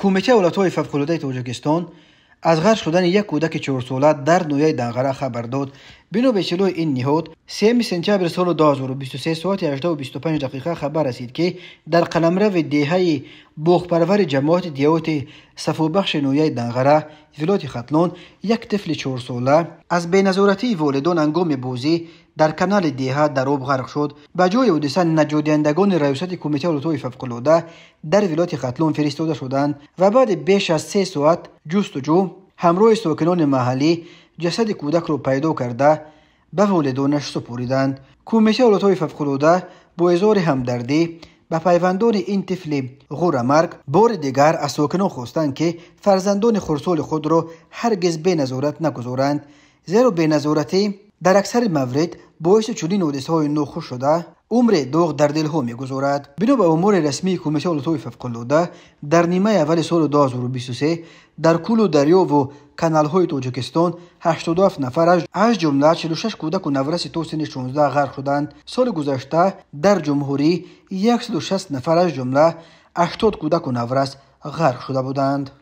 Кумитаи ҳолатҳои фавқулодаи Тоҷикистон аз ғарқ шудани як кӯдаки 4-сола дар ноҳияи Данғара хабар дод. Бино ба иттилои ин ниҳод, 3 сентябри соли 2023 соати 18:25 дақиқа хабар расид, ки дар қаламрави деҳаи боғпарвари ҷамоати деҳоти Сафобахши ноҳияи Данғара, вилояти Хатлон, як тифли 4-сола аз беназоратии волидон ҳангоми бозӣ дар канали деҳа дар об ғарқ шуд. Ба ҷои ҳодиса наҷотдиҳандагони Раёсати Кумитаи ҳолатҳои фавқулода дар вилояти Хатлон фиристода шуданд ва баъди беш аз 3 соат ҷустуҷӯ ҳамроҳи сокинони маҳаллӣ ҷасади кӯдакро пайдо карда ба волидонаш супориданд. Кумитаи ҳолатҳои фавқулода бо изҳори ҳамдардӣ ба пайвандони ин тифли ғӯрамарг бори дигар аз сокинон хостанд, ки фарзандони хурдсоли худро ҳаргиз беназорат нагузоранд, зеро беназоратӣ дар аксари маврид боиси чунин ҳодисаҳои нохуш шуда умре доғ дар дилҳо мегузорад. Бино ба омори расмии Кумитаи ҳолатҳои фавқулода, дар нимаи аввали соли 2023 дар кӯлу дарёву каналҳои Тоҷикистон 87 нафар, аз ҷумла 46 кӯдаку навраси то синни 16 ғарқ шуданд. Соли гузашта дар ҷумҳурӣ 160 нафар, аз ҷумла 80 кӯдаку наврас ғарқ шуда буданд.